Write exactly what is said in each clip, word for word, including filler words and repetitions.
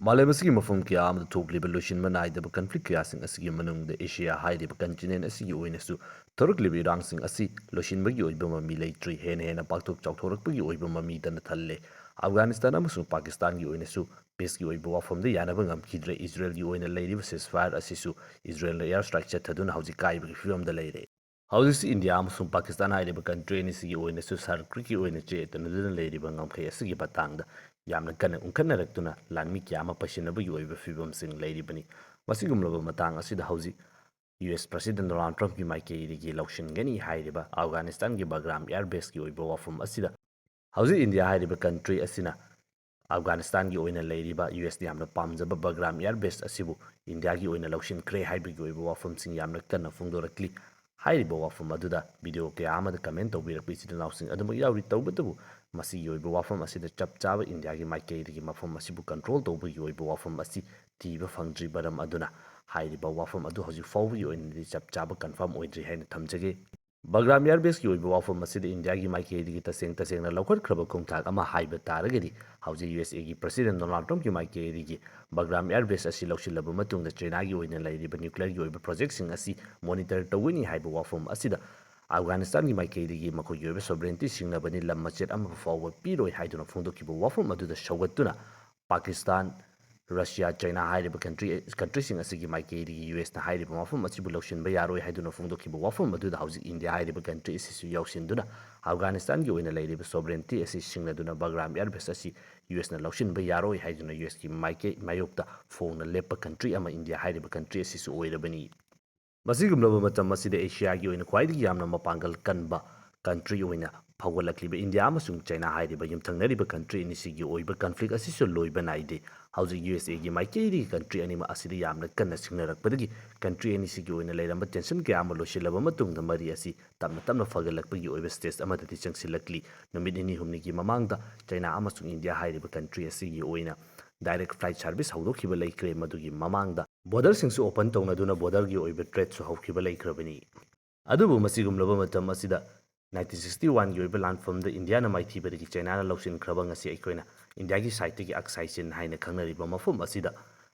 ꯃꯥꯂꯦꯝ ꯑꯁꯤꯒꯤ ꯃꯐꯝ ꯀꯌꯥ ꯑꯃꯗ ꯊꯣꯛꯂꯤꯕ ꯂꯣꯏꯁꯤꯟꯕ ꯅꯥꯏꯗꯕ ꯀꯟꯐ꯭ꯂꯤꯛ ꯀꯌꯥꯁꯤꯡ ꯑꯁꯤꯒꯤ ꯃꯅꯨꯡꯗ ꯑꯦꯁꯤꯌꯥ ꯍꯥꯏꯔꯤꯕ ꯀꯟꯇꯤꯅꯦꯟ ꯑꯁꯤꯒꯤ ꯑꯣꯏꯅꯁꯨ ꯊꯣꯔꯛꯂꯤꯕ ꯏꯔꯥꯡꯁꯤꯡ ꯑꯁꯤ ꯂꯣꯏꯁꯤꯟꯕꯒꯤ ꯑꯣꯏꯕ ꯃꯃꯤ ꯂꯩꯇ꯭ꯔꯤ꯫ ꯍꯦꯟꯅ ꯍꯦꯟꯅ ꯄꯥꯛꯊꯣꯛ ꯆꯥꯎꯊꯣꯔꯛꯄꯒꯤ ꯑꯣꯏꯕ ꯃꯃꯤꯗꯅ ꯊꯜꯂꯦ꯫ ꯑꯐꯒꯥꯅꯤꯁꯇꯥꯟ ꯑꯃꯁꯨꯡ ꯄꯥꯀꯤꯁꯇꯥꯟꯒꯤ ꯑꯣꯏꯅꯁꯨ ꯄꯤꯁꯀꯤ ꯑꯣꯏꯕ ꯋꯥꯐꯝꯗ ꯌꯥꯅꯕ ꯉꯝꯈꯤꯗ꯭ꯔꯦ꯫ ꯏꯖꯔꯦꯜꯒꯤ ꯑꯣꯏꯅ ꯂꯩꯔꯤꯕ ceasefire ꯑꯁꯤꯁꯨ ꯏꯖꯔꯦꯜꯅ air strike ꯆꯠꯊꯗꯨꯅ ꯍꯧꯖꯤꯛ ꯀꯥꯏꯕꯒꯤ ꯐꯤꯕꯝꯗ ꯂꯩꯔꯦ꯫ ꯍꯧꯖꯤꯛꯁꯤ ꯏꯟꯗꯤꯌꯥ ꯑꯃꯁꯨꯡ ꯄꯥꯀꯤꯁꯇꯥꯟ ꯍꯥꯏꯔꯤꯕ ꯀꯟꯇ꯭ꯔꯤ ꯑꯅꯤꯁꯤꯒꯤ ꯑꯣꯏꯅꯁꯨ ꯁꯔꯀ꯭ꯔꯤꯛꯀꯤ ꯑꯣꯏꯅ ꯆꯦꯠꯇꯅꯗꯨꯅ ꯂꯩꯔꯤꯕ ꯉꯝꯈꯩ ꯑꯁꯤꯒꯤ ꯃꯇꯥꯡꯗ ꯌꯥꯝꯅ ꯀꯟꯅ ꯎꯪꯈꯠꯅꯔꯛꯇꯨꯅ ꯂꯥꯟꯃꯤ ꯀꯌꯥ ꯑꯃ ꯄꯩꯁꯤꯟꯅꯕꯒꯤ ꯑꯣꯏꯕ ꯐꯤꯕꯝꯁꯤꯡ ꯂꯩꯔꯤꯕꯅꯤ꯫ ꯃꯁꯤꯒꯨꯝꯂꯕ ꯃꯇꯥꯡ ꯑꯁꯤꯗ ꯍꯧꯖꯤꯛ ꯌꯨ ꯑꯦꯁ ꯄ꯭ꯔꯁꯤꯗꯦꯟ ꯗꯣꯅꯥꯜꯗ ꯇ꯭ꯔꯝꯞꯀꯤ ꯃꯥꯏꯀꯩꯗꯒꯤ ꯂꯧꯁꯤꯟꯒꯅꯤ ꯍꯥꯏꯔꯤꯕ ꯑꯐꯒꯥꯅꯤꯁꯇꯥꯟꯒꯤ ꯕꯒ꯭ꯔꯥꯝ ꯑꯦꯌꯔ ꯕꯦꯁꯀꯤ ꯑꯣꯏꯕ ꯋꯥꯐꯝ ꯑꯁꯤꯗ ꯍꯧꯖꯤꯛ ꯏꯟꯗꯤꯌꯥ ꯍꯥꯏꯔꯤꯕ ꯀꯟꯇ꯭ꯔꯤ ꯑꯁꯤꯅ ꯑꯐꯒꯥꯅꯤꯁꯇꯥꯟꯒꯤ ꯑꯣꯏꯅ ꯂꯩꯔꯤꯕ ꯌꯨ ꯑꯦꯁꯅ ꯌꯥꯝꯅ ꯄꯥꯝꯖꯕ ꯕꯒ꯭ꯔꯥꯝ ꯑꯦꯌꯔ ꯕꯦꯁ ꯑꯁꯤꯕꯨ ꯏꯟꯗꯤꯌꯥꯒꯤ ꯑꯣꯏꯅ ꯂꯧꯁꯤꯟꯈ꯭ꯔꯦ ꯍꯥꯏꯕꯒꯤ ꯑꯣꯏꯕ ꯋꯥꯐꯝꯁꯤꯡ ꯌꯥꯝꯅ ꯀꯟꯅ ꯐꯣꯡꯗꯣꯔꯛꯂꯤ꯫ ꯍꯥꯏꯔꯤꯕ ꯋꯥꯐꯝ ꯑꯗꯨꯗ ꯚꯤꯗꯤꯑꯣ ꯀꯌꯥ ꯑꯃꯗ ꯀꯃꯦꯟ ꯇꯧꯕꯤꯔꯛꯄ ꯏꯆꯤꯜ ꯏꯅꯥꯎꯁꯤꯡ ꯑꯗꯨꯃꯛ ꯌꯥꯎꯔꯤ꯫ ꯇꯧꯕꯇꯕꯨ ꯃꯁꯤꯒꯤ ꯑꯣꯏꯕ ꯋꯥꯐꯝ ꯑꯁꯤꯗ ꯆꯞ ꯆꯥꯕ ꯏꯟꯗꯤꯌꯥꯒꯤ ꯃꯥꯏꯀꯩꯗꯒꯤ ꯃꯐꯝ ꯑꯁꯤꯕꯨ ꯀꯟꯇ꯭ꯔꯣꯜ ꯇꯧꯕꯒꯤ ꯑꯣꯏꯕ ꯋꯥꯐꯝ ꯑꯁꯤ ꯊꯤꯕ ꯐꯪꯗ꯭ꯔꯤ꯫ ꯃꯔꯝ ꯑꯗꯨꯅ ꯍꯥꯏꯔꯤꯕ ꯋꯥꯐꯝ ꯑꯗꯨ ꯍꯧꯖꯤꯛ ꯐꯥꯎꯕꯒꯤ ꯑꯣꯏꯅꯗꯤ ꯆꯞ ꯆꯥꯕ ꯀꯟꯐꯥꯔꯝ ꯑꯣꯏꯗ꯭ꯔꯤ ꯍꯥꯏꯅ ꯊꯝꯖꯒꯦ꯫ ꯕꯒ꯭ꯔꯥꯝ ꯑꯦꯌꯔ ꯕꯦꯁꯀꯤ ꯑꯣꯏꯕ ꯋꯥꯐꯝ ꯑꯁꯤꯗ ꯏꯟꯗꯤꯌꯥꯒꯤ ꯃꯥꯏꯀꯩꯗꯒꯤ ꯇꯁꯦꯡ ꯇꯁꯦꯡꯅ ꯂꯧꯈꯠꯈ꯭ꯔꯕ ꯈꯣꯡꯊꯥꯡ ꯑꯃ ꯍꯥꯏꯕ ꯇꯥꯔꯒꯗꯤ, ꯍꯧꯖꯤꯛ ꯌꯨ ꯑꯦꯁ ꯑꯦꯒꯤ ꯄ꯭ꯔꯁꯤꯗꯦꯟ ꯗꯣꯅꯥꯜꯗ ꯇ꯭ꯔꯝꯞꯀꯤ ꯃꯥꯏꯀꯩꯗꯒꯤ ꯕꯒ꯭ꯔꯥꯝ ꯑꯦꯌꯔ ꯕꯦꯁ ꯑꯁꯤ ꯂꯧꯁꯤꯜꯂꯕ ꯃꯇꯨꯡꯗ ꯆꯩꯅꯥꯒꯤ ꯑꯣꯏꯅ ꯂꯩꯔꯤꯕ ꯅ꯭ꯌꯨꯀ꯭ꯂꯤꯌꯔꯒꯤ ꯑꯣꯏꯕ ꯄ꯭ꯔꯣꯖꯦꯛꯁꯤꯡ ꯑꯁꯤ ꯃꯣꯅꯤꯇꯔ ꯇꯧꯒꯅꯤ ꯍꯥꯏꯕ ꯋꯥꯐꯝ ꯑꯁꯤꯗ ꯑꯐꯒꯥꯅꯤꯁꯇꯥꯟꯒꯤ ꯃꯥꯏꯀꯩꯗꯒꯤ ꯃꯈꯣꯏꯒꯤ ꯑꯣꯏꯕ ꯁꯣꯚꯔꯦꯟꯇꯤ ꯁꯤꯡꯅꯕꯅꯤ, ꯂꯝ ꯃꯆꯦꯠ ꯑꯃ ꯐꯥꯎꯕ ꯄꯤꯔꯣꯏ ꯍꯥꯏꯗꯨꯅ ꯐꯣꯡꯗꯣꯛꯈꯤꯕ ꯋꯥꯐꯝ ꯑꯗꯨꯗ ꯁꯧꯒꯠꯇꯨꯅ ꯄꯥꯀꯤꯁꯇꯥꯟ, ꯔꯁꯤꯌꯥ, ꯆꯩꯅꯥ ꯍꯥꯏꯔꯤꯕ ꯀꯟꯇ꯭ꯔꯤ, ꯀꯟꯇ꯭ꯔꯤꯁꯤꯡ ꯑꯁꯤꯒꯤ ꯃꯥꯏꯀꯩꯗꯒꯤ ꯌꯨ ꯑꯦꯁꯅ ꯍꯥꯏꯔꯤꯕ ꯋꯥꯐꯝ ꯑꯁꯤꯕꯨ ꯂꯧꯁꯤꯟꯕ ꯌꯥꯔꯣꯏ ꯍꯥꯏꯗꯨꯅ ꯐꯣꯡꯗꯣꯛꯈꯤꯕ ꯋꯥꯐꯝ ꯑꯗꯨꯗ ꯍꯧꯖꯤꯛ ꯏꯟꯗꯤꯌꯥ ꯍꯥꯏꯔꯤꯕ ꯀꯟꯇ꯭ꯔꯤ ꯑꯁꯤꯁꯨ ꯌꯥꯎꯁꯤꯟꯗꯨꯅ ꯑꯐꯒꯥꯅꯤꯁꯇꯥꯟꯒꯤ ꯑꯣꯏꯅ ꯂꯩꯔꯤꯕ ꯁꯣꯚꯔꯦꯟꯇꯤ ꯑꯁꯤ ꯁꯤꯡꯅꯗꯨꯅ ꯕꯒ꯭ꯔꯥꯝ ꯑꯦꯌꯔ ꯕꯦꯁ ꯑꯁꯤ ꯌꯨ ꯑꯦꯁꯅ ꯂꯧꯁꯤꯟꯕ ꯌꯥꯔꯣꯏ ꯍꯥꯏꯗꯨꯅ ꯌꯨ ꯑꯦꯁꯀꯤ ꯃꯥꯏꯀꯩ, ꯃꯥꯌꯣꯛꯇ ꯐꯣꯡꯅ ꯂꯦꯞꯄ ꯀꯟꯇ꯭ꯔꯤ ꯑꯃ ꯏꯟꯗꯤꯌꯥ ꯍꯥꯏꯔꯤꯕ ꯀꯟꯇ꯭ꯔꯤ ꯑꯁꯤꯁꯨ ꯑꯣꯏꯔꯕꯅꯤ꯫ ꯃꯁꯤꯒꯨꯝꯂꯕ ꯃꯇꯝ ꯑꯁꯤꯗ ꯑꯦꯁꯤꯌꯥꯒꯤ ꯑꯣꯏꯅ ꯈ꯭ꯋꯥꯏꯗꯒꯤ ꯌꯥꯝꯅ ꯃꯄꯥꯡꯒꯜ ꯀꯟꯕ ꯀꯟꯇ꯭ꯔꯤ ꯑꯣꯏꯅ ꯐꯥꯎꯒꯠꯂꯛꯂꯤꯕ ꯏꯟꯗꯤꯌꯥ ꯑꯃꯁꯨꯡ ꯆꯩꯅꯥ ꯍꯥꯏꯔꯤꯕ ꯌꯨꯝꯊꯪꯅꯔꯤꯕ ꯀꯟꯇ꯭ꯔꯤ ꯑꯅꯤꯁꯤꯒꯤ ꯑꯣꯏꯕ ꯀꯟꯐ꯭ꯂꯤꯛ ꯑꯁꯤꯁꯨ ꯂꯣꯏꯕ ꯅꯥꯏꯗꯦ꯫ ꯍꯧꯖꯤꯛ ꯌꯨ ꯑꯦꯁ ꯑꯦꯒꯤ ꯃꯥꯏꯀꯩꯗꯒꯤ ꯀꯟꯇ꯭ꯔꯤ ꯑꯅꯤꯃꯛ ꯑꯁꯤꯗ ꯌꯥꯝꯅ ꯀꯟꯅ ꯁꯤꯡꯅꯔꯛꯄꯗꯒꯤ ꯀꯟꯇ꯭ꯔꯤ ꯑꯅꯤꯁꯤꯒꯤ ꯑꯣꯏꯅ ꯂꯩꯔꯝꯕ ꯇꯦꯟꯁꯟ ꯀꯌꯥ ꯑꯃ ꯂꯣꯏꯁꯤꯜꯂꯕ ꯃꯇꯨꯡꯗ ꯃꯔꯤ ꯑꯁꯤ ꯇꯞꯅ ꯇꯞꯅ ꯐꯒꯠꯂꯛꯄꯒꯤ ꯑꯣꯏꯕ ꯁ꯭ꯇꯦꯖ ꯑꯃꯗꯗꯤ ꯆꯪꯁꯤꯜꯂꯛꯂꯤ꯫ ꯅꯨꯃꯤꯠ ꯅꯤꯅꯤ ꯍꯨꯝꯅꯤꯒꯤ ꯃꯃꯥꯡꯗ ꯆꯩꯅꯥ ꯑꯃꯁꯨꯡ ꯏꯟꯗꯤꯌꯥ ꯍꯥꯏꯔꯤꯕ ꯀꯟꯇ꯭ꯔꯤ ꯑꯁꯤꯒꯤ ꯑꯣꯏꯅ ꯗꯥꯏꯔꯦꯛ ꯐ꯭ꯂꯥꯏꯠ ꯁꯥꯔꯚꯤꯁ ꯍꯧꯗꯣꯛꯈꯤꯕ ꯂꯩꯈ꯭ꯔꯦ꯫ ꯃꯗꯨꯒꯤ ꯃꯃꯥꯡꯗ ꯕꯣꯔꯗꯔꯁꯤꯡꯁꯨ ꯑꯣꯄꯟ ꯇꯧꯅꯗꯨꯅ ꯕꯣꯔꯗꯔꯒꯤ ꯑꯣꯏꯕ ꯇ꯭ꯔꯦꯗꯁꯨ ꯍꯧꯈꯤꯕ ꯂꯩꯈ꯭ꯔꯕꯅꯤ꯫ ꯑꯗꯨꯕꯨ ꯃꯁꯤꯒꯨꯝꯂꯕ ꯃꯇꯝ ꯑꯁꯤꯗ ꯅꯥꯏꯟꯇꯤꯟ ꯁꯤꯛꯁꯇꯤ ꯋꯥꯟꯒꯤ ꯑꯣꯏꯕ ꯂꯥꯟꯐꯝꯗ ꯏꯟꯗꯤꯌꯥꯅ ꯃꯥꯏꯊꯤꯕꯗꯒꯤ ꯆꯩꯅꯥꯅ ꯂꯧꯁꯤꯟꯈ꯭ꯔꯕ ꯉꯁꯤ ꯑꯩꯈꯣꯏꯅ ꯏꯟꯗꯤꯌꯥꯒꯤ ꯁꯥꯏꯠꯇꯒꯤ ꯑꯛꯁꯥꯏ ꯆꯤꯟ ꯍꯥꯏꯅ ꯈꯪꯅꯔꯤꯕ ꯃꯐꯝ ꯑꯁꯤꯗ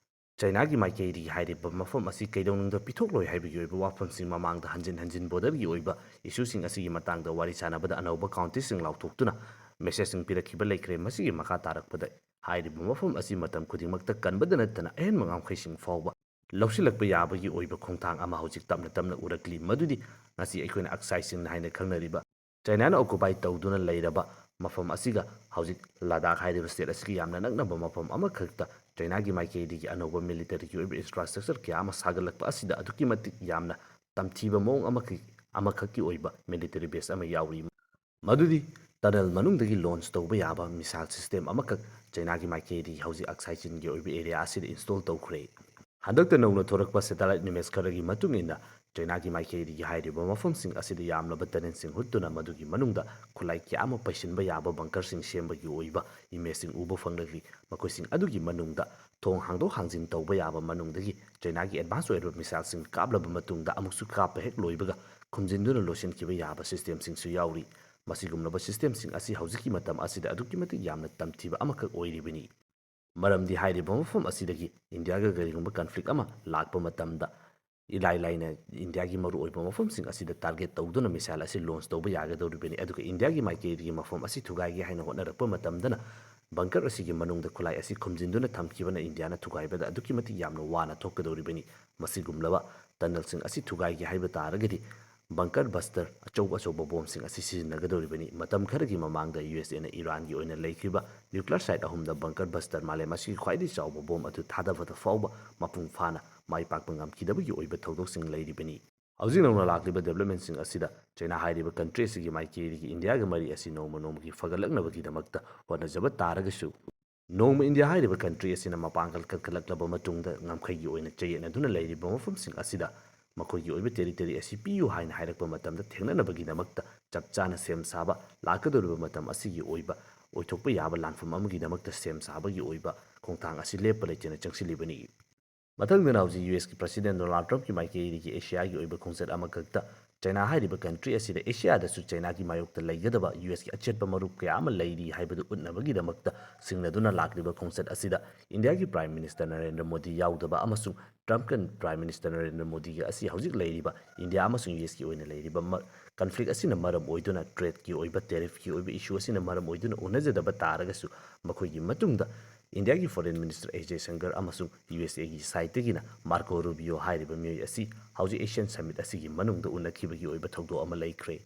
ꯆꯥꯏꯅꯥꯒꯤ ꯃꯥꯏꯀꯩꯗꯒꯤ ꯍꯥꯏꯔꯤꯕ ꯃꯐꯝ ꯑꯁꯤ ꯀꯩꯗꯧꯅꯨꯡꯗ ꯄꯤꯊꯣꯛꯂꯣꯏ ꯍꯥꯏꯕꯒꯤ ꯑꯣꯏꯕ ꯋꯥꯐꯝꯁꯤꯡ ꯃꯃꯥꯡꯗ ꯍꯟꯖꯤꯟ ꯍꯟꯖꯤꯟ ꯕꯣꯔꯗꯔꯒꯤ ꯑꯣꯏꯕ ꯏꯁꯨꯁꯤꯡ ꯑꯁꯤꯒꯤ ꯃꯇꯥꯡꯗ ꯋꯥꯔꯤ ꯁꯥꯟꯅꯕꯗ ꯑꯅꯧꯕ ꯀꯥꯎꯟꯇ꯭ꯔꯤꯁꯤꯡ ꯂꯥꯎꯊꯣꯛꯇꯨꯅ ꯃꯦꯁꯦꯖꯁꯤꯡ ꯄꯤꯔꯛꯈꯤꯕ ꯂꯩꯈ꯭ꯔꯦ꯫ ꯃꯁꯤꯒꯤ ꯃꯈꯥ ꯇꯥꯔꯛꯄꯗ ꯍꯥꯏꯔꯤꯕ ꯃꯐꯝ ꯑꯁꯤ ꯃꯇꯝ ꯈꯨꯗꯤꯡꯃꯛꯇ ꯀꯟꯕꯗ ꯅꯠꯇꯅ ꯑꯍꯦꯟꯕ ꯉꯝꯈꯩꯁꯤꯡ ꯐꯥꯎꯕ ꯂꯧꯁꯤꯜꯂꯛꯄ ꯌꯥꯕꯒꯤ ꯑꯣꯏꯕ ꯈꯣꯡꯊꯥꯡ ꯑꯃ ꯍꯧꯖꯤꯛ ꯇꯞꯅ ꯇꯞꯅ ꯎꯔꯛꯂꯤ꯫ ꯃꯗꯨꯗꯤ ꯉꯁꯤ ꯑꯩꯈꯣꯏꯅ ꯑꯛꯁꯥꯏ ꯆꯤꯟ ꯍꯥꯏꯅ ꯈꯪꯅꯔꯤꯕ ꯆꯥꯏꯅꯥꯅ ꯑꯣꯀꯨꯄꯥꯏ ꯇꯧꯗꯨꯅ ꯂꯩꯔꯕ ꯃꯐꯝ ꯑꯁꯤꯒ ꯍꯧꯖꯤꯛ ꯂꯗꯥꯈ ꯍꯥꯏꯔꯤꯕ ꯁ꯭ꯇꯦꯠ ꯑꯁꯤꯒ ꯌꯥꯝꯅ ꯅꯛꯅꯕ ꯃꯐꯝ ꯑꯃꯈꯛꯇ ꯆꯥꯏꯅꯥꯒꯤ ꯃꯥꯏꯀꯩꯗꯒꯤ ꯑꯅꯧꯕ ꯃꯤꯂꯤꯇꯔꯤꯒꯤ ꯑꯣꯏꯕ ꯏꯟꯐ꯭ꯔꯥꯁ꯭ꯇ꯭ꯔꯛꯆꯔ ꯀꯌꯥ ꯑꯃ ꯁꯥꯒꯠꯂꯛꯄ ꯑꯁꯤꯗ ꯑꯗꯨꯛꯀꯤ ꯃꯇꯤꯛ ꯌꯥꯝꯅ ꯇꯝꯊꯤꯕ ꯃꯑꯣꯡ ꯑꯃꯈꯛ ꯑꯃꯈꯛꯀꯤ ꯑꯣꯏꯕ ꯃꯤꯂꯤꯇꯔꯤ ꯕꯦꯁ ꯑꯃ ꯌꯥꯎꯔꯤ꯫ ꯃꯗꯨꯗꯤ ꯇꯅꯦꯜ ꯃꯅꯨꯡꯗꯒꯤ ꯂꯣꯟꯆ ꯇꯧꯕ ꯌꯥꯕ ꯃꯤꯁꯥꯏꯜ ꯁꯤꯁꯇꯦꯝ ꯑꯃꯈꯛ ꯆꯥꯏꯅꯥꯒꯤ ꯃꯥꯏꯀꯩꯗꯒꯤ ꯍꯧꯖꯤꯛ ꯑꯛꯁꯥꯏ ꯆꯤꯟꯒꯤ ꯑꯣꯏꯕ ꯑꯦꯔꯤꯌꯥ ꯑꯁꯤꯗ ꯏꯟꯁꯇꯣꯜ ꯇꯧꯈ꯭ꯔꯦ꯫ ꯍꯟꯗꯛꯇ ꯅꯧꯅ ꯊꯣꯔꯛꯄ ꯁꯦꯇꯦꯂꯥꯏꯠ ꯏꯃꯦꯖ ꯈꯔꯒꯤ ꯃꯇꯨꯡ ꯏꯟꯅ ꯆꯥꯏꯅꯥꯒꯤ ꯃꯥꯏꯀꯩꯗꯒꯤ ꯍꯥꯏꯔꯤꯕ ꯃꯐꯝꯁꯤꯡ ꯑꯁꯤꯗ ꯌꯥꯝꯂꯕ ꯇꯅꯦꯜꯁꯤꯡ ꯍꯨꯠꯇꯨꯅ ꯃꯗꯨꯒꯤ ꯃꯅꯨꯡꯗ ꯈꯨꯠꯂꯥꯏ ꯀꯌꯥ ꯑꯃ ꯄꯩꯁꯤꯟꯕ ꯌꯥꯕ ꯕꯪꯀꯔꯁꯤꯡ ꯁꯦꯝꯕꯒꯤ ꯑꯣꯏꯕ ꯏꯃꯦꯖꯁꯤꯡ ꯎꯕ ꯐꯪꯂꯛꯂꯤ꯫ ꯃꯈꯣꯏꯁꯤꯡ ꯑꯗꯨꯒꯤ ꯃꯅꯨꯡꯗ ꯊꯣꯡ ꯍꯥꯡꯗꯣꯛ ꯍꯥꯡꯖꯤꯟ ꯇꯧꯕ ꯌꯥꯕ, ꯃꯅꯨꯡꯗꯒꯤ ꯆꯥꯏꯅꯥꯒꯤ ꯑꯦꯗꯚꯥꯟꯁ ꯑꯣꯏꯔꯕ ꯃꯤꯁꯥꯏꯜꯁꯤꯡ ꯀꯥꯞꯂꯕ ꯃꯇꯨꯡꯗ ꯑꯃꯨꯛꯁꯨ ꯀꯥꯞꯄ ꯍꯦꯛ ꯂꯣꯏꯕꯒ ꯈꯨꯝꯖꯤꯟꯗꯨꯅ ꯂꯣꯏꯁꯤꯟꯈꯤꯕ ꯌꯥꯕ ꯁꯤꯁꯇꯦꯝꯁꯤꯡꯁꯨ ꯌꯥꯎꯔꯤ꯫ ꯃꯁꯤꯒꯨꯝꯂꯕ ꯁꯤꯁꯇꯦꯝꯁꯤꯡ ꯑꯁꯤ ꯍꯧꯖꯤꯛꯀꯤ ꯃꯇꯝ ꯑꯁꯤꯗ ꯑꯗꯨꯛꯀꯤ ꯃꯇꯤꯛ ꯌꯥꯝꯅ ꯇꯝꯊꯤꯕ ꯑꯃꯈꯛ ꯑꯣꯏꯔꯤꯕꯅꯤ꯫ ꯃꯔꯝꯗꯤ ꯍꯥꯏꯔꯤꯕ ꯃꯐꯝ ꯑꯁꯤꯗꯒꯤ ꯏꯟꯗꯤꯌꯥꯒ ꯀꯔꯤꯒꯨꯝꯕ ꯀꯟꯐ꯭ꯂꯤꯛ ꯑꯃ ꯂꯥꯛꯄ ꯃꯇꯝꯗ ꯏꯂꯥꯏ ꯂꯥꯏꯅ ꯏꯟꯗꯤꯌꯥꯒꯤ ꯃꯔꯨꯑꯣꯏꯕ ꯃꯐꯝꯁꯤꯡ ꯑꯁꯤꯗ ꯇꯥꯔꯒꯦꯠ ꯇꯧꯗꯨꯅ ꯃꯤꯁꯥꯏꯜ ꯑꯁꯤ ꯂꯣꯟꯆ ꯇꯧꯕ ꯌꯥꯒꯗꯧꯔꯤꯕꯅꯤ꯫ ꯑꯗꯨꯒ ꯏꯟꯗꯤꯌꯥꯒꯤ ꯃꯥꯏꯀꯩꯗꯒꯤ ꯃꯐꯝ ꯑꯁꯤ ꯊꯨꯒꯥꯏꯒꯦ ꯍꯥꯏꯅ ꯍꯣꯠꯅꯔꯛꯄ ꯃꯇꯝꯗꯅ ꯕꯪꯀꯔ ꯑꯁꯤꯒꯤ ꯃꯅꯨꯡꯗ ꯈꯨꯠꯂꯥꯏ ꯑꯁꯤ ꯈꯨꯝꯖꯤꯟꯗꯨꯅ ꯊꯝꯈꯤꯕꯅ ꯏꯟꯗꯤꯌꯥꯅ ꯊꯨꯒꯥꯏꯕꯗ ꯑꯗꯨꯛꯀꯤ ꯃꯇꯤꯛ ꯌꯥꯝꯅ ꯋꯥꯅ ꯊꯣꯛꯀꯗꯧꯔꯤꯕꯅꯤ꯫ ꯃꯁꯤꯒꯨꯝꯂꯕ ꯇꯅꯦꯜꯁꯤꯡ ꯑꯁꯤ ꯊꯨꯒꯥꯏꯒꯦ ꯍꯥꯏꯕ ꯇꯥꯔꯒꯗꯤ ꯕꯪꯀꯔ ꯕꯁꯇꯔ ꯑꯆꯧ ꯑꯆꯧꯕ ꯕꯣꯝꯁꯤꯡ ꯑꯁꯤ ꯁꯤꯖꯤꯟꯅꯒꯗꯧꯔꯤꯕꯅꯤ꯫ ꯃꯇꯝ ꯈꯔꯒꯤ ꯃꯃꯥꯡꯗ ꯌꯨ ꯑꯦꯁ ꯑꯦꯅ ꯏꯔꯥꯟꯒꯤ ꯑꯣꯏꯅ ꯂꯩꯈꯤꯕ ꯅ꯭ꯌꯨꯀ꯭ꯂꯤꯌꯔ ꯁꯥꯏꯠ ꯑꯍꯨꯝꯗ ꯕꯪꯀꯔ ꯕꯁꯇꯔ ꯃꯥꯂꯦꯝ ꯑꯁꯤꯒꯤ ꯈ꯭ꯋꯥꯏꯗꯒꯤ ꯆꯥꯎꯕ ꯕꯣꯝ ꯑꯗꯨ ꯊꯥꯗꯕꯗ ꯐꯥꯎꯕ ꯃꯄꯨꯡ ꯐꯥꯅ ꯃꯥꯏ ꯄꯥꯛꯄ ꯉꯝꯈꯤꯗꯕꯒꯤ ꯑꯣꯏꯕ ꯊꯧꯗꯣꯛꯁꯤꯡ ꯂꯩꯔꯤꯕꯅꯤ꯫ ꯍꯧꯖꯤꯛ ꯅꯧꯅ ꯂꯥꯛꯂꯤꯕ ꯗꯦꯕꯂꯞꯃꯦꯟꯁꯤꯡ ꯑꯁꯤꯗ ꯆꯥꯏꯅꯥ ꯍꯥꯏꯔꯤꯕ ꯀꯟꯇ꯭ꯔꯤ ꯑꯁꯤꯒꯤ ꯃꯥꯏꯀꯩꯗꯒꯤ ꯏꯟꯗꯤꯌꯥꯒ ꯃꯔꯤ ꯑꯁꯤ ꯅꯣꯡꯃ ꯅꯣꯡꯃꯒꯤ ꯐꯒꯠꯂꯛꯅꯕꯒꯤꯗꯃꯛꯇ ꯍꯣꯠꯅꯖꯕ ꯇꯥꯔꯒꯁꯨ, ꯅꯣꯡꯃ ꯏꯟꯗꯤꯌꯥ ꯍꯥꯏꯔꯤꯕ ꯀꯟꯇ꯭ꯔꯤ ꯑꯁꯤꯅ ꯃꯄꯥꯡꯒꯜ ꯀꯟꯈꯠꯂꯛꯂꯕ ꯃꯇꯨꯡꯗ ꯉꯝꯈꯩꯒꯤ ꯑꯣꯏꯅ ꯆꯌꯦꯠꯅꯗꯨꯅ ꯂꯩꯔꯤꯕ ꯃꯐꯝꯁꯤꯡ ꯑꯁꯤꯗ ꯃꯈꯣꯏꯒꯤ ꯑꯣꯏꯕ ꯇꯦꯔꯤꯇꯣꯔꯤ ꯑꯁꯤ ꯄꯤꯌꯨ ꯍꯥꯏꯅ ꯍꯥꯏꯔꯛꯄ ꯃꯇꯝꯗ ꯊꯦꯡꯅꯅꯕꯒꯤꯗꯃꯛꯇ ꯆꯞ ꯆꯥꯅ ꯁꯦꯝ ꯁꯥꯕ, ꯂꯥꯛꯀꯗꯧꯔꯤꯕ ꯃꯇꯝ ꯑꯁꯤꯒꯤ ꯑꯣꯏꯕ ꯑꯣꯏꯊꯣꯛꯄ ꯌꯥꯕ ꯂꯥꯟꯐꯝ ꯑꯃꯒꯤꯗꯃꯛꯇ ꯁꯦꯝ ꯁꯥꯕꯒꯤ ꯑꯣꯏꯕ ꯈꯣꯡꯊꯥꯡ ꯑꯁꯤ ꯂꯦꯞꯄ ꯂꯩꯇꯅ ꯆꯪꯁꯤꯜꯂꯤꯕꯅꯤ꯫ ꯃꯊꯪꯗꯅ ꯍꯧꯖꯤꯛ ꯌꯨ ꯑꯦꯁꯀꯤ ꯄ꯭ꯔꯁꯤꯗꯦꯟ ꯗꯣꯅꯥꯜꯗ ꯇ꯭ꯔꯝꯞꯀꯤ ꯃꯥꯏꯀꯩꯗꯒꯤ ꯑꯦꯁꯤꯌꯥꯒꯤ ꯑꯣꯏꯕ ꯈꯣꯡꯆꯠ ꯑꯃꯈꯛꯇ ꯆꯥꯏꯅꯥ ꯍꯥꯏꯔꯤꯕ ꯀꯟꯇ꯭ꯔꯤ ꯑꯁꯤꯗ ꯑꯦꯁꯤꯌꯥꯗꯁꯨ ꯆꯥꯏꯅꯥꯒꯤ ꯃꯥꯌꯣꯛꯇ ꯂꯩꯒꯗꯕ ꯌꯨ ꯑꯦꯁꯀꯤ ꯑꯆꯦꯠꯄ ꯃꯔꯨꯞ ꯀꯌꯥ ꯑꯃ ꯂꯩꯔꯤ ꯍꯥꯏꯕꯗꯨ ꯎꯠꯅꯕꯒꯤꯗꯃꯛꯇ ꯁꯤꯡꯅꯗꯨꯅ ꯂꯥꯛꯂꯤꯕ ꯈꯣꯡꯆꯠ ꯑꯁꯤꯗ ꯏꯟꯗꯤꯌꯥꯒꯤ ꯄ꯭ꯔꯥꯏꯝ ꯃꯤꯅꯤꯁꯇꯔ ꯅꯔꯦꯟꯗ꯭ꯔ ꯃꯣꯗꯤ ꯌꯥꯎꯗꯕ ꯑꯃꯁꯨꯡ ꯇ꯭ꯔꯝꯞꯀ ꯄ꯭ꯔꯥꯏꯝ ꯃꯤꯅꯤꯁꯇꯔ ꯅꯔꯦꯟꯗ꯭ꯔ ꯃꯣꯗꯤꯒ ꯑꯁꯤ ꯍꯧꯖꯤꯛ ꯂꯩꯔꯤꯕ ꯏꯟꯗꯤꯌꯥ ꯑꯃꯁꯨꯡ ꯌꯨ ꯑꯦꯁꯀꯤ ꯑꯣꯏꯅ ꯂꯩꯔꯤꯕ ꯀꯟꯐ꯭ꯂꯤꯛ ꯑꯁꯤꯅ ꯃꯔꯝ ꯑꯣꯏꯗꯨꯅ, ꯇ꯭ꯔꯦꯗꯀꯤ ꯑꯣꯏꯕ, ꯇꯦꯔꯤꯐꯀꯤ ꯑꯣꯏꯕ ꯏꯁꯨ ꯑꯁꯤꯅ ꯃꯔꯝ ꯑꯣꯏꯗꯨꯅ ꯎꯅꯖꯗꯕ ꯇꯥꯔꯒꯁꯨ, ꯃꯈꯣꯏꯒꯤ ꯃꯇꯨꯡꯗ ꯏꯟꯗꯤꯌꯥꯒꯤ ꯐꯣꯔꯦꯟ ꯃꯤꯅꯤꯁꯇꯔ ꯑꯦꯁ ꯖꯌꯁꯪꯀꯔ ꯑꯃꯁꯨꯡ ꯌꯨ ꯑꯦꯁ ꯑꯦꯒꯤ ꯁꯥꯏꯠꯇꯒꯤꯅ ꯃꯥꯔꯀꯣ ꯔꯨꯕꯤꯌꯣ ꯍꯥꯏꯔꯤꯕ ꯃꯤꯑꯣꯏ ꯑꯁꯤ ꯍꯧꯖꯤꯛ ꯑꯦꯁꯤꯌꯥꯟ ꯁꯃꯤꯠ ꯑꯁꯤꯒꯤ ꯃꯅꯨꯡꯗ ꯎꯅꯈꯤꯕꯒꯤ ꯑꯣꯏꯕ ꯊꯧꯗꯣꯛ ꯑꯃ ꯂꯩꯈ꯭ꯔꯦ꯫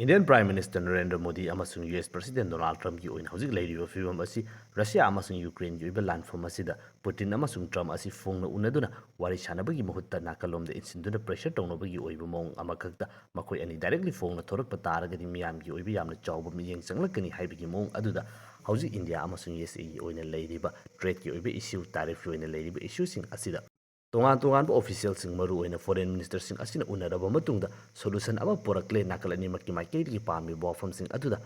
Indian prime minister Narendra Modi ꯑꯃꯁꯨꯡ ꯌꯨ ꯑꯦꯁ ꯄ꯭ꯔꯁꯤꯗꯦꯟ ꯗꯣꯅꯥꯜꯗ ꯇ꯭ꯔꯝꯞꯀꯤ ꯑꯣꯏꯅ ꯍꯧꯖꯤꯛ ꯂꯩꯔꯤꯕ ꯐꯤꯕꯝ ꯑꯁꯤ ꯔꯁꯤꯌꯥ ꯑꯃꯁꯨꯡ ꯌꯨꯀ꯭ꯔꯦꯟꯒꯤ ꯑꯣꯏꯕ ꯂꯥꯟꯐꯝ ꯑꯁꯤꯗ ꯄꯨꯇꯤꯟ ꯑꯃꯁꯨꯡ ꯇ꯭ꯔꯝꯞ ꯑꯁꯤ ꯐꯣꯡꯅ ꯎꯅꯗꯨꯅ ꯋꯥꯔꯤ ꯁꯥꯟꯅꯕꯒꯤ ꯃꯍꯨꯠꯇ ꯅꯥꯀꯜꯂꯣꯝꯗ ꯏꯟꯁꯤꯟꯗꯨꯅ ꯄ꯭ꯔꯦꯁꯔ ꯇꯧꯅꯕꯒꯤ ꯑꯣꯏꯕ ꯃꯑꯣꯡ ꯑꯃꯈꯛꯇ ꯃꯈꯣꯏ ꯑꯅꯤ ꯗꯥꯏꯔꯦꯛꯂꯤ ꯐꯣꯡꯅ ꯊꯣꯔꯛꯄ ꯇꯥꯔꯒꯗꯤ ꯃꯤꯌꯥꯝꯒꯤ ꯑꯣꯏꯕ ꯌꯥꯝꯅ ꯆꯥꯎꯕ ꯃꯤꯠꯌꯦꯡ ꯆꯪꯂꯛꯀꯅꯤ ꯍꯥꯏꯕꯒꯤ ꯃꯑꯣꯡ ꯑꯗꯨꯗ ꯍꯧꯖꯤꯛ ꯏꯟꯗꯤꯌꯥ ꯑꯃꯁꯨꯡ ꯌꯨ ꯑꯦꯁ ꯑꯦꯒꯤ ꯑꯣꯏꯅ ꯂꯩꯔꯤꯕ ꯇ꯭ꯔꯦꯗꯀꯤ ꯑꯣꯏꯕ ꯏꯁꯨ, ꯇꯥꯔꯤꯐꯀꯤ ꯑꯣꯏꯅ ꯂꯩꯔꯤꯕ ꯏꯁꯨꯁꯤꯡ ꯑꯁꯤꯗ ꯇꯣꯉꯥꯟ ꯇꯣꯉꯥꯟꯕ ꯑꯣꯐꯤꯁꯤꯌꯦꯜꯁꯤꯡ, ꯃꯔꯨꯑꯣꯏꯅ ꯐꯣꯔꯦꯟ ꯃꯤꯅꯤꯁꯇꯔꯁꯤꯡ ꯑꯁꯤꯅ ꯎꯅꯔꯕ ꯃꯇꯨꯡꯗ ꯁꯣꯂꯨꯁꯟ ꯑꯃ ꯄꯨꯔꯛꯂꯦ, ꯅꯥꯀꯜ ꯑꯅꯤꯃꯛꯀꯤ ꯃꯥꯏꯀꯩꯗꯒꯤ ꯄꯥꯝꯃꯤꯕ ꯋꯥꯐꯝꯁꯤꯡ ꯑꯗꯨꯗ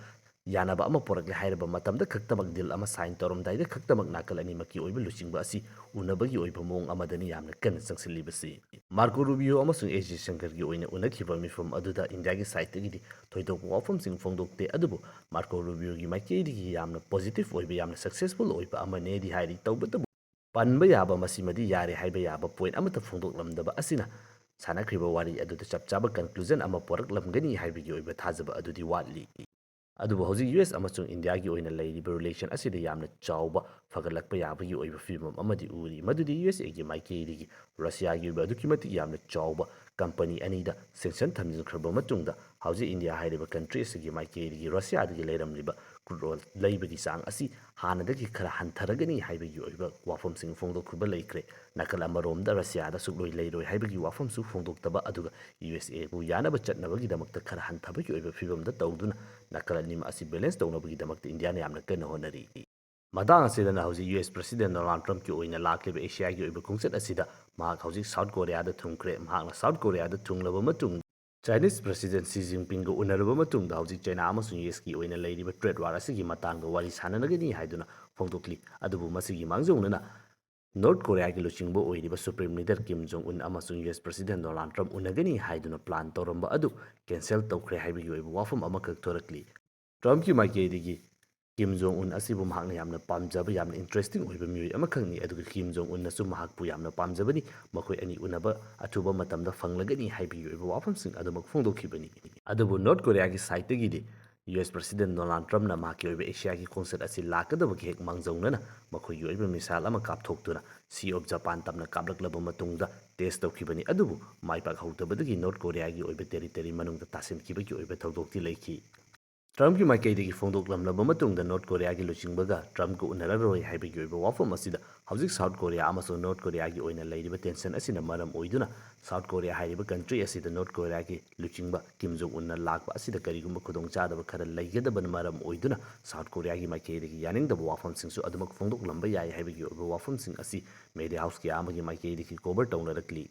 ꯌꯥꯅꯕ ꯑꯃ ꯄꯨꯔꯛꯂꯦ ꯍꯥꯏꯔꯕ ꯃꯇꯝꯗ ꯈꯛꯇꯃꯛ, ꯗꯤꯜ ꯑꯃ ꯁꯥꯏꯟ ꯇꯧꯔꯝꯗꯥꯏꯗ ꯈꯛꯇꯃꯛ ꯅꯥꯀꯜ ꯑꯅꯤꯃꯛꯀꯤ ꯑꯣꯏꯕ ꯂꯨꯆꯤꯡꯕ ꯑꯁꯤ ꯎꯅꯕꯒꯤ ꯑꯣꯏꯕ ꯃꯑꯣꯡ ꯑꯃꯗꯅꯤ ꯌꯥꯝꯅ ꯀꯟꯅ ꯆꯪꯁꯤꯜꯂꯤꯕꯁꯤ꯫ ꯃꯥꯔꯀꯣ ꯔꯨꯕꯤꯌꯣ ꯑꯃꯁꯨꯡ ꯑꯦꯁ ꯖꯌꯁꯪꯀꯔꯒꯤ ꯑꯣꯏꯅ ꯎꯅꯈꯤꯕ ꯃꯤꯐꯝ ꯑꯗꯨꯗ ꯏꯟꯗꯤꯌꯥꯒꯤ ꯁꯥꯏꯠꯇꯒꯤꯗꯤ ꯊꯣꯏꯗꯣꯛꯄ ꯋꯥꯐꯝꯁꯤꯡ ꯐꯣꯡꯗꯣꯛꯇꯦ, ꯑꯗꯨꯕꯨ ꯃꯥꯔꯀꯣ ꯔꯨꯕꯤꯌꯣꯒꯤ ꯃꯥꯏꯀꯩꯗꯒꯤ ꯌꯥꯝꯅ ꯄꯣꯖꯤꯇꯤꯚ ꯑꯣꯏꯕ, ꯌꯥꯝꯅ ꯁꯛꯁꯦꯁꯐꯨꯜ ꯑꯣꯏꯕ ꯑꯃꯅꯦꯗꯤ ꯍꯥꯏꯔꯤ꯫ ꯇꯧꯕꯇꯕꯨ ꯄꯟꯕ ꯌꯥꯕ, ꯃꯁꯤꯃꯗꯤ ꯌꯥꯔꯦ ꯍꯥꯏꯕ ꯌꯥꯕ ꯄꯣꯏꯟꯠ ꯑꯃꯠꯇ ꯐꯣꯡꯗꯣꯛꯂꯝꯗꯕ ꯑꯁꯤꯅ ꯁꯥꯟꯅꯈ꯭ꯔꯤꯕ ꯋꯥꯔꯤ ꯑꯗꯨꯗ ꯆꯞ ꯆꯥꯕ ꯀꯟꯀ꯭ꯂꯨꯖꯟ ꯑꯃ ꯄꯨꯔꯛꯂꯝꯒꯅꯤ ꯍꯥꯏꯕꯒꯤ ꯑꯣꯏꯕ ꯊꯥꯖꯕ ꯑꯗꯨꯗꯤ ꯋꯥꯠꯂꯤ꯫ ꯑꯗꯨꯕꯨ ꯍꯧꯖꯤꯛ ꯌꯨ ꯑꯦꯁ ꯑꯃꯁꯨꯡ ꯏꯟꯗꯤꯌꯥꯒꯤ ꯑꯣꯏꯅ ꯂꯩꯔꯤꯕ ꯔꯤꯂꯦꯁꯟ ꯑꯁꯤꯗ ꯌꯥꯝꯅ ꯆꯥꯎꯕ ꯐꯒꯠꯂꯛꯄ ꯌꯥꯕꯒꯤ ꯑꯣꯏꯕ ꯐꯤꯕꯝ ꯑꯃꯗꯤ ꯎꯔꯤ, ꯃꯗꯨꯗꯤ ꯌꯨ ꯑꯦꯁ ꯑꯦꯒꯤ ꯃꯥꯏꯀꯩꯗꯒꯤ ꯔꯁꯤꯌꯥꯒꯤ ꯑꯣꯏꯕ ꯑꯗꯨꯛꯀꯤ ꯃꯇꯤꯛ ꯌꯥꯝꯅ ꯆꯥꯎꯕ ꯀꯝꯄꯅꯤ ꯑꯅꯤꯗ ꯁꯦꯡꯁꯟ ꯊꯝꯖꯤꯟꯈ꯭ꯔꯕ ꯃꯇꯨꯡꯗ ꯍꯧꯖꯤꯛ ꯏꯟꯗꯤꯌꯥ ꯍꯥꯏꯔꯤꯕ ꯀꯟꯇ꯭ꯔꯤ ꯑꯁꯤꯒꯤ ꯃꯥꯏꯀꯩꯗꯒꯤ ꯔꯁꯤꯌꯥꯗꯒꯤ ꯂꯩꯔꯝꯂꯤꯕ ꯀ꯭ꯔꯨꯗ ꯑꯣꯏꯜ ꯂꯩꯕꯒꯤ ꯆꯥꯡ ꯑꯁꯤ ꯍꯥꯟꯅꯗꯒꯤ ꯈꯔ ꯍꯟꯊꯔꯒꯅꯤ ꯍꯥꯏꯕꯒꯤ ꯑꯣꯏꯕ ꯋꯥꯐꯝꯁꯤꯡ ꯐꯣꯡꯗꯣꯛꯈꯤꯕ ꯂꯩꯈ꯭ꯔꯦ꯫ ꯅꯥꯀꯜ ꯑꯃꯔꯣꯝꯗ ꯔꯁꯤꯌꯥꯗ ꯁꯨꯛꯂꯣꯏ ꯂꯩꯔꯣꯏ ꯍꯥꯏꯕꯒꯤ ꯋꯥꯐꯝꯁꯨ ꯐꯣꯡꯗꯣꯛꯇꯕ, ꯑꯗꯨꯒ ꯌꯨ ꯑꯦꯁ ꯑꯦꯕꯨ ꯌꯥꯅꯕ ꯆꯠꯅꯕꯒꯤꯗꯃꯛꯇ ꯈꯔ ꯍꯟꯊꯕꯒꯤ ꯑꯣꯏꯕ ꯐꯤꯕꯝꯗ ꯇꯧꯗꯨꯅ ꯅꯥꯀꯜ ꯑꯅꯤꯃꯛ ꯑꯁꯤ ꯕꯦꯂꯦꯟꯁ ꯇꯧꯅꯕꯒꯤꯗꯃꯛꯇ ꯏꯟꯗꯤꯌꯥꯅ ꯌꯥꯝꯅ ꯀꯟꯅ ꯍꯣꯠꯅꯔꯤ꯫ ꯃꯇꯥꯡ ꯑꯁꯤꯗꯅ ꯍꯧꯖꯤꯛ ꯌꯨ ꯑꯦꯁ ꯄ꯭ꯔꯁꯤꯗꯦꯟ ꯗꯣꯅꯥꯜꯗ ꯇ꯭ꯔꯝꯞꯀꯤ ꯑꯣꯏꯅ ꯂꯥꯛꯂꯤꯕ ꯑꯦꯁꯤꯌꯥꯒꯤ ꯑꯣꯏꯕ ꯈꯣꯡꯆꯠ ꯑꯁꯤꯗ ꯃꯍꯥꯛ ꯍꯧꯖꯤꯛ ꯁꯥꯎꯠ ꯀꯣꯔꯤꯌꯥꯗ ꯊꯨꯡꯈ꯭ꯔꯦ꯫ ꯃꯍꯥꯛꯅ ꯁꯥꯎꯠ ꯀꯣꯔꯤꯌꯥꯗ ꯊꯨꯡꯂꯕ ꯃꯇꯨꯡ ꯆꯥꯏꯅꯤꯁ ꯄ꯭ꯔꯁꯤꯗꯦꯟ ꯁꯤ ꯖꯤꯟꯄꯤꯡꯒ ꯎꯅꯔꯕ ꯃꯇꯨꯡꯗ ꯍꯧꯖꯤꯛ ꯆꯥꯏꯅꯥ ꯑꯃꯁꯨꯡ ꯌꯨ ꯑꯦꯁꯀꯤ ꯑꯣꯏꯅ ꯂꯩꯔꯤꯕ ꯇ꯭ꯔꯦꯗ ꯋꯥꯔ ꯑꯁꯤꯒꯤ ꯃꯇꯥꯡꯗ ꯋꯥꯔꯤ ꯁꯥꯟꯅꯅꯒꯅꯤ ꯍꯥꯏꯗꯨꯅ ꯐꯣꯡꯗꯣꯛꯂꯤ꯫ ꯑꯗꯨꯕꯨ ꯃꯁꯤꯒꯤ ꯃꯥꯡꯖꯧꯅꯅ ꯅꯣꯔꯠ ꯀꯣꯔꯤꯌꯥꯒꯤ ꯂꯨꯆꯤꯡꯕ ꯑꯣꯏꯔꯤꯕ ꯁꯨꯄ꯭ꯔꯤꯝ ꯂꯤꯗꯔ ꯀꯤꯝ ꯖꯣꯡ ꯎꯟ ꯑꯃꯁꯨꯡ ꯌꯨ ꯑꯦꯁ ꯄ꯭ꯔꯁꯤꯗꯦꯟ ꯗꯣꯅꯥꯜꯗ ꯇ꯭ꯔꯝꯞ ꯎꯅꯒꯅꯤ ꯍꯥꯏꯗꯨꯅ ꯄ꯭ꯂꯥꯟ ꯇꯧꯔꯝꯕ ꯑꯗꯨ ꯀꯦꯟꯁꯦꯜ ꯇꯧꯈ꯭ꯔꯦ ꯍꯥꯏꯕꯒꯤ ꯑꯣꯏꯕ ꯋꯥꯐꯝ ꯑꯃꯈꯛ ꯊꯣꯔꯛꯂꯤ꯫ ꯇ꯭ꯔꯝꯞꯀꯤ ꯃꯥꯏꯀꯩꯗꯒꯤ ꯀꯤꯝ ꯖꯣꯡ ꯎꯟ ꯑꯁꯤꯕꯨ ꯃꯍꯥꯛꯅ ꯌꯥꯝꯅ ꯄꯥꯝꯖꯕ, ꯌꯥꯝꯅ ꯏꯟꯇꯔꯦꯁꯇꯤꯡ ꯑꯣꯏꯕ ꯃꯤꯑꯣꯏ ꯑꯃꯈꯛꯅꯤ, ꯑꯗꯨꯒ ꯀꯤꯝ ꯖꯣꯡ ꯎꯟꯅꯁꯨ ꯃꯍꯥꯛꯄꯨ ꯌꯥꯝꯅ ꯄꯥꯝꯖꯕꯅꯤ, ꯃꯈꯣꯏ ꯑꯅꯤ ꯎꯅꯕ ꯑꯊꯨꯕ ꯃꯇꯝꯗ ꯐꯪꯂꯒꯅꯤ ꯍꯥꯏꯕꯒꯤ ꯑꯣꯏꯕ ꯋꯥꯐꯝꯁꯤꯡ ꯑꯗꯨꯃꯛ ꯐꯣꯡꯗꯣꯛꯈꯤꯕꯅꯤ꯫ ꯑꯗꯨꯕꯨ ꯅꯣꯔꯠ ꯀꯣꯔꯤꯌꯥꯒꯤ ꯁꯥꯏꯠꯇꯒꯤꯗꯤ ꯌꯨ ꯑꯦꯁ ꯄ꯭ꯔꯁꯤꯗꯦꯟ ꯗꯣꯅꯥꯜꯗ ꯇ꯭ꯔꯝꯞꯅ ꯃꯍꯥꯛꯀꯤ ꯑꯣꯏꯕ ꯑꯦꯁꯤꯌꯥꯒꯤ ꯈꯣꯡꯆꯠ ꯑꯁꯤ ꯂꯥꯛꯀꯗꯕꯒꯤ ꯍꯦꯛ ꯃꯥꯡꯖꯧꯅꯅ ꯃꯈꯣꯏꯒꯤ ꯑꯣꯏꯕ ꯃꯤꯁꯥꯏꯜ ꯑꯃ ꯀꯥꯞꯊꯣꯛꯇꯨꯅ ꯁꯤ ꯑꯣꯐ ꯖꯄꯥꯟ ꯇꯝꯅ ꯀꯥꯞꯂꯛꯂꯕ ꯃꯇꯨꯡꯗ ꯇꯦꯁ ꯇꯧꯈꯤꯕꯅꯤ, ꯑꯗꯨꯕꯨ ꯃꯥꯏ ꯄꯥꯛꯍꯧꯗꯕꯗꯒꯤ ꯅꯣꯔꯠ ꯀꯣꯔꯤꯌꯥꯒꯤ ꯑꯣꯏꯕ ꯇꯦꯔꯤꯇꯣꯔꯤ ꯃꯅꯨꯡꯗ ꯇꯥꯁꯤꯟꯈꯤꯕꯒꯤ ꯑꯣꯏꯕ ꯊꯧꯗꯣꯛꯇꯤ ꯂꯩꯈꯤ꯫ ꯇ꯭ꯔꯝꯞꯀꯤ ꯃꯥꯏꯀꯩꯗꯒꯤ ꯐꯣꯡꯗꯣꯛꯂꯝꯂꯕ ꯃꯇꯨꯡꯗ ꯅꯣꯔꯠ ꯀꯣꯔꯤꯌꯥꯒꯤ ꯂꯨꯆꯤꯡꯕꯒ ꯇ꯭ꯔꯝꯞꯀ ꯎꯅꯔꯔꯣꯏ ꯍꯥꯏꯕꯒꯤ ꯑꯣꯏꯕ ꯋꯥꯐꯝ ꯑꯁꯤꯗ ꯍꯧꯖꯤꯛ ꯁꯥꯎꯠ ꯀꯣꯔꯤꯌꯥ ꯑꯃꯁꯨꯡ ꯅꯣꯔꯠ ꯀꯣꯔꯤꯌꯥꯒꯤ ꯑꯣꯏꯅ ꯂꯩꯔꯤꯕ ꯇꯦꯟꯁꯟ ꯑꯁꯤꯅ ꯃꯔꯝ ꯑꯣꯏꯗꯨꯅ ꯁꯥꯎꯠ ꯀꯣꯔꯤꯌꯥ ꯍꯥꯏꯔꯤꯕ ꯀꯟꯇ꯭ꯔꯤ ꯑꯁꯤꯗ ꯅꯣꯔꯠ ꯀꯣꯔꯤꯌꯥꯒꯤ ꯂꯨꯆꯤꯡꯕ ꯀꯤꯝ ꯖꯣꯡ ꯎꯟꯅ ꯂꯥꯛꯄ ꯑꯁꯤꯗ ꯀꯔꯤꯒꯨꯝꯕ ꯈꯨꯗꯣꯡꯆꯥꯗꯕ ꯈꯔ ꯂꯩꯒꯗꯕꯅ ꯃꯔꯝ ꯑꯣꯏꯗꯨꯅ ꯁꯥꯎꯠ ꯀꯣꯔꯤꯌꯥꯒꯤ ꯃꯥꯏꯀꯩꯗꯒꯤ ꯌꯥꯅꯤꯡꯗꯕ ꯋꯥꯐꯝꯁꯤꯡꯁꯨ ꯑꯗꯨꯃꯛ ꯐꯣꯡꯗꯣꯛꯂꯝꯕ ꯌꯥꯏ ꯍꯥꯏꯕꯒꯤ ꯑꯣꯏꯕ ꯋꯥꯐꯝꯁꯤꯡ ꯑꯁꯤ ꯃꯦꯗꯤꯌꯥ ꯍꯥꯎꯁ ꯀꯌꯥ ꯑꯃꯒꯤ ꯃꯥꯏꯀꯩꯗꯒꯤ ꯀꯣꯚꯔ ꯇꯧꯅꯔꯛꯂꯤ꯫